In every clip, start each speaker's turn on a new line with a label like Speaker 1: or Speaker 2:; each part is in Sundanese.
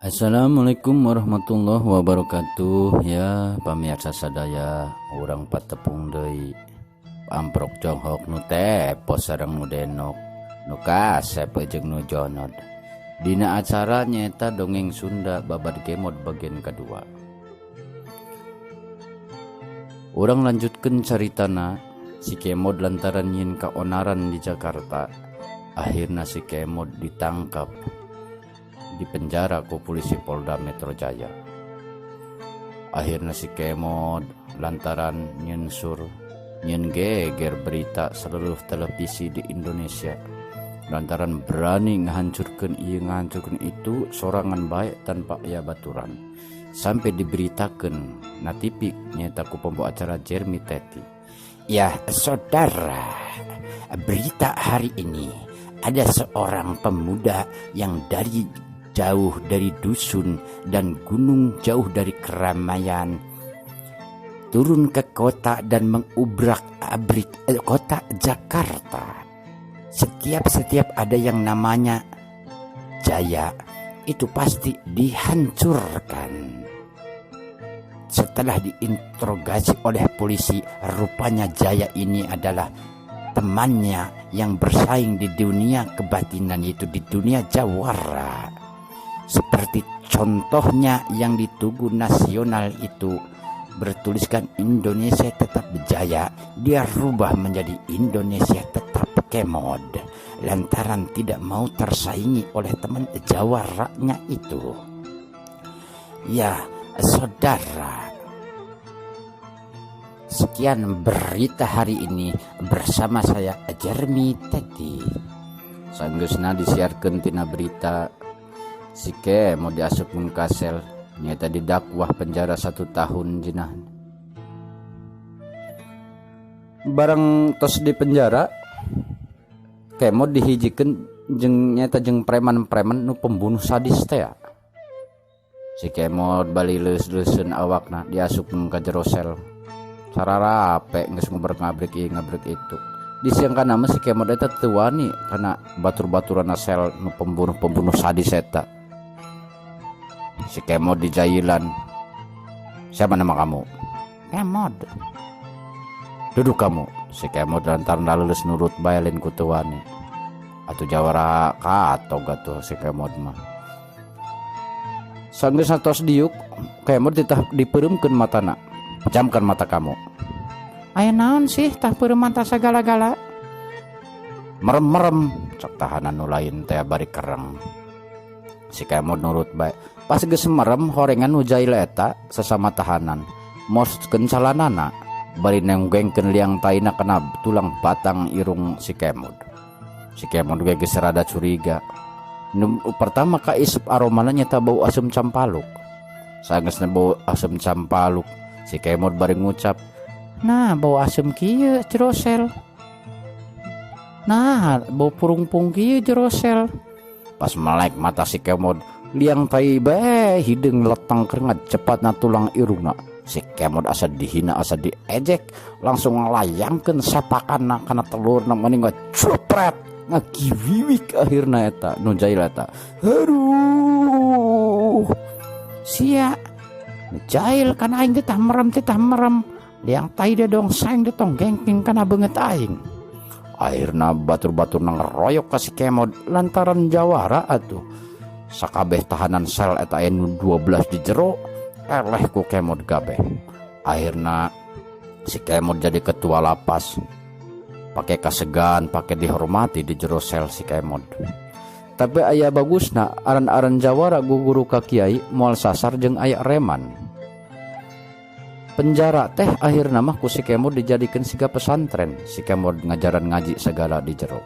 Speaker 1: Assalamualaikum warahmatullahi wabarakatuh ya pamirsa sadaya urang patepung deui amprok jonghok nu tepos sareng nu denok nu kasep jeung nu jonod dina acara nyaeta dongeng Sunda babad Kemod bagian kedua. Urang lanjutkeun caritana si Kemod lantaran nyieun kaonaran di Jakarta akhirna si Kemod ditangkap di penjara ku polisi Polda Metro Jaya. Akhirnya si Kemod lantaran nyensur nyen geger berita seluruh televisi di Indonesia lantaran berani ngahancurkeun ieu ngahancurkeun itu sorangan bae tanpa aya baturan sampai diberitakeun na TV nyaeta ku pembawa acara Jeremy Teti.
Speaker 2: Ya saudara, berita hari ini ada seorang pemuda yang dari jauh dari dusun dan gunung, jauh dari keramaian, turun ke kota dan mengubrak-abrik kota Jakarta. Setiap-setiap ada yang namanya Jaya, itu pasti dihancurkan. Setelah diinterogasi oleh polisi, rupanya Jaya ini adalah temannya yang bersaing di dunia kebatinan, yaitu di dunia jawara. Seperti contohnya yang di Tugu Nasional itu bertuliskan Indonesia tetap berjaya, dia rubah menjadi Indonesia tetap Kemod lantaran tidak mau tersaingi oleh teman jawaranya itu. Ya saudara, sekian berita hari ini bersama saya Jeremy Teti.
Speaker 1: Sanggeusna disiarkeun tina berita si Kemod diasupkeun ka sel nyaeta didakwah penjara 1 tahun jinah. Barang tos di penjara Kemod dihijikeun jeung nyaeta jeung preman-preman nu pembunuh sadis teh. Si Kemod bali leus-leuseun awakna diasupkeun ka jero sel. Sararape geus ngubrek-ngabrik ieu ngabrik itu. Disiangkan nama si Kemod eta teu wani kana batur-baturanna sel nu pembunuh-pembunuh sadis eta. Si Kemod dijailan. Siapa nama kamu? Kemod. Duduk kamu. Si Kemod lantaran laleus nurut bae lain ku teu wani. Atuh jawara katog atuh si Kemod mah. Sanggeus tos diuk, Kemod ditah dipeuremkeun matana. Pejamkan mata kamu.
Speaker 2: Aya naon sih tah peureum mata sagala-gala?
Speaker 1: Merem-merem cek tahanan nu lain teh bari kereng. Si Kemod nurut bae. Pas geus merem horengan nu jail eta sesama tahanan moskeun calanana bari nenggengkeun liang taina kana tulang batang irung si Kemod. Si Kemod ge geus rada curiga. Nu pertama kaisep aromana nyata bau asem campaluk. Sageusna bau asem campaluk, si Kemod bari ngucap,
Speaker 2: Nah, bau asem kieu jero sel. Nah, bau purungpung kieu jero sel.
Speaker 1: Pas melek mata si Kemod, liang tai bae hideung leteng keringat cepatna tulang irungna. Si Kemod asa dihina asa diejek, langsung ngalayangkeun sapakanna kana telurna mending ngecupret ngagiwiwik akhirna eta nu jail eta. Aduh,
Speaker 2: sia jail kana aing teh tah merem teh tah merem. Liang tai dia dong saing dia tong gengking kana beungeut aing.
Speaker 1: Akhirna batur-baturna ngeroyok ka si Kemod lantaran jawara atuh. Sakabeh tahanan sel eta aya nu 12 di jero eleh ku Kemod kabeh. Akhirna si Kemod jadi ketua lapas. Pake kasegan, pake dihormati di jero sel si Kemod. Tapi aya bagusna aran-aran jawara guguru ka kiai moal sasar jeung aya reman. Penjara teh akhirna mah ku si Kemod dijadikeun siga pesantren. Si Kemod ngajaran ngaji segala di jero.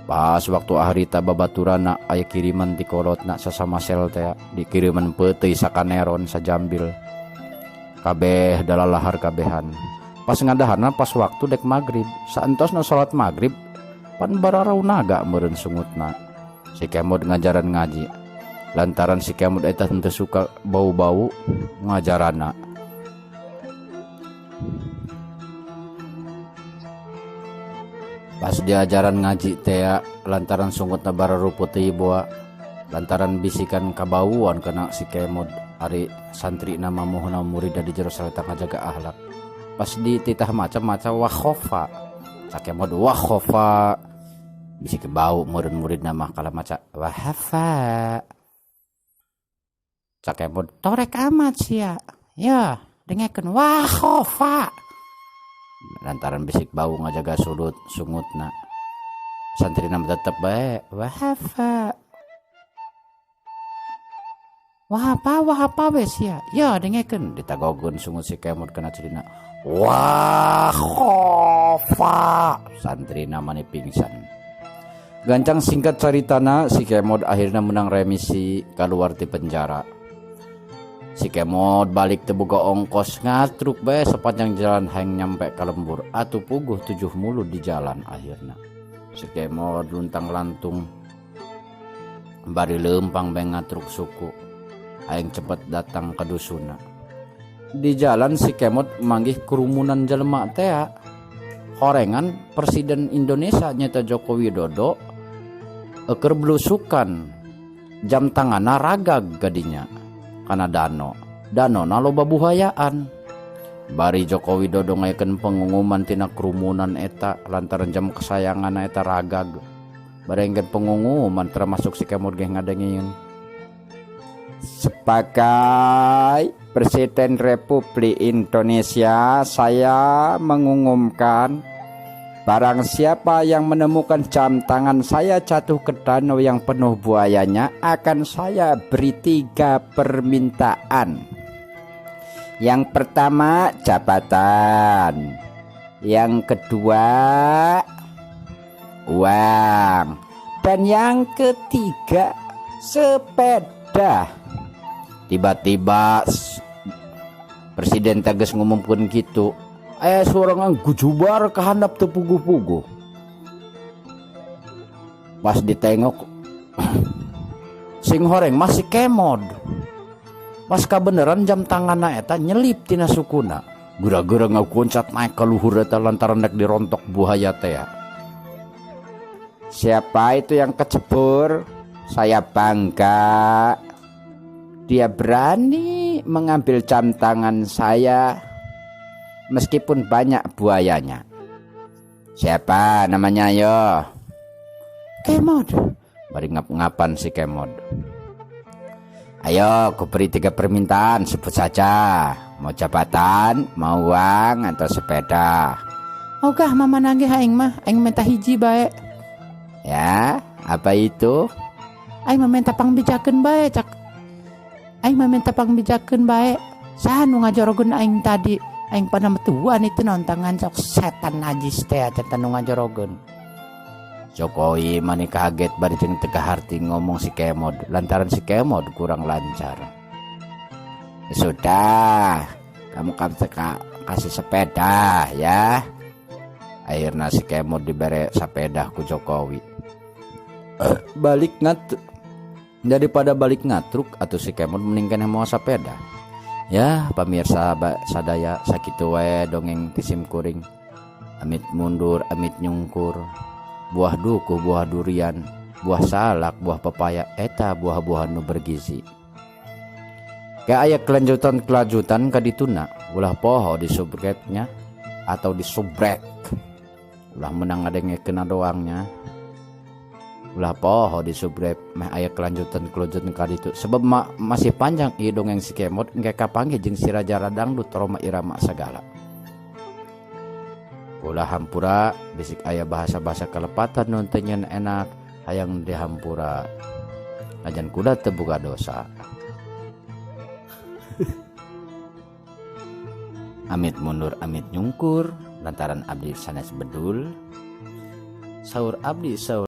Speaker 1: Pas waktu harita babaturana aya kiriman ti kolotna sasama sel teh dikiriman peuteuy sakaneron sajambil. Kabeh dalalahar kabehan. Pas ngadaharna pas waktu dek magrib. Saentosna salat magrib pan bararaunaga meureun sungutna. Si Kemod ngajaran ngaji. Lantaran si Kemod eta henteu suka bau-bau ngajarana. Pas diajaran ngaji teh lantaran sungutna bararuput teh boa. Lantaran bisikan kabauan kana si Kemod ari santri nama mohona murid di jero saleta ngajaga akhlak. Pas dititah maca-maca wakhofa. Sakemod wakhofa bisi kebau murid-murid nama kala maca wahafa. Sakemod
Speaker 2: torek amat sia. Ya, dengekeun wakhofa.
Speaker 1: Lantaran bisik bau ngajaga sudut sungutna. Santri nama tetep bae wahafa.
Speaker 2: Wahapa wahapa we sia. Ya dengekeun
Speaker 1: ditagogeun sungut si Kemod kana cerina. Wakhofa. Santri nama pingsan. Gancang singkat caritana si Kemod akhirnya menang remisi keluar ti penjara. Si Kemod balik teu boga ongkos ngatruk bae sepanjang jalan hayang nyampe ka lembur atuh puguh 7 mulut di jalan akhirna. Si Kemod luntang lantung bari leumpang bae ngatruk suku hayang cepet datang ke dusuna. Di jalan si Kemod manggih kerumunan jelema tea horengan Presiden Indonesia nyata Joko Widodo eker blusukan jam tanganna ragag gadinya kana dano danona loba buhayaan. Bari Joko Widodo ngayakeun pengumuman tina kerumunan eta lantaran jam kesayangan eta ragag. Bari engkeun pengumuman termasuk si Kemod ge ngadengeun.
Speaker 3: Sebagai Presiden Republik Indonesia, saya mengumumkan barang siapa yang menemukan jam tangan saya jatuh ke danau yang penuh buayanya, akan saya beri 3 permintaan. Yang pertama, jabatan. Yang kedua, uang. Dan yang ketiga, sepeda.
Speaker 1: Tiba-tiba Presiden tegas ngumumkeun kitu. Aya sorangan gujubar ka handap teu puguh-puguh. Pas ditengok sing horeng masih Kemod. Pas kabeneran jam tanganna eta nyelip tina sukuna. Gura-gura ngagoncat naik ka luhur eta lantaran rek dirontok buaya teh.
Speaker 3: Siapa itu yang kecebur? Saya bangga. Dia berani mengambil jam tangan saya meskipun banyak buayanya. Siapa namanya yo?
Speaker 2: Kemod.
Speaker 1: Bari ngap-ngapan si Kemod.
Speaker 3: Ayo, aku beri 3 permintaan, sebut saja. Mau jabatan, mau uang, atau sepeda.
Speaker 2: Ogah mama nagih aing mah, aing minta hiji bae.
Speaker 3: Ya, apa itu?
Speaker 2: Aing mah minta pangbijakeun bae, cak. Aing mah minta pangbijakeun bae. Saha nu ngajorogeun aing tadi? Aing pada metuan itu naon tangan sok setan najis teh eta nu ngajorogeun.
Speaker 1: Jokowi mani kaget bari jeung teu kaharti ngomong si Kemod lantaran si Kemod kurang lancar.
Speaker 3: Sudah, kamu kasih sepeda ya.
Speaker 1: Akhirna si Kemod dibere sepeda ku Jokowi. Balik ngat daripada balik ngatruk atau si Kemod mending keneh mawa sepeda. Ya pamirsa sadaya sakitu wae dongeng ti sim kuring. Amit mundur, amit nyungkur. Buah duku, buah durian, buah salak, buah pepaya, eta buah-buahan nu bergizi. Kayak aya kelanjutan-kelanjutan ka dituna, ulah poho di subscribe-nya atau di subrek. Ulah menang ngadengekeun doangnya. Ulah poho di subscribe meh aya kelanjutan-kelanjutan ka ditu. Sebab masih panjang ieu dongeng si Kemod engke kapanggih jeung si Raja Radangdut Rhoma Irama sagala. Ulah hampura bisik aya bahasa-bahasa kelepatan nu teu nyen enak hayang dihampura. Ajan kuda teu boga dosa. Amit mundur amit nyungkur lantaran abdi sanes bedul. Saur abdi saur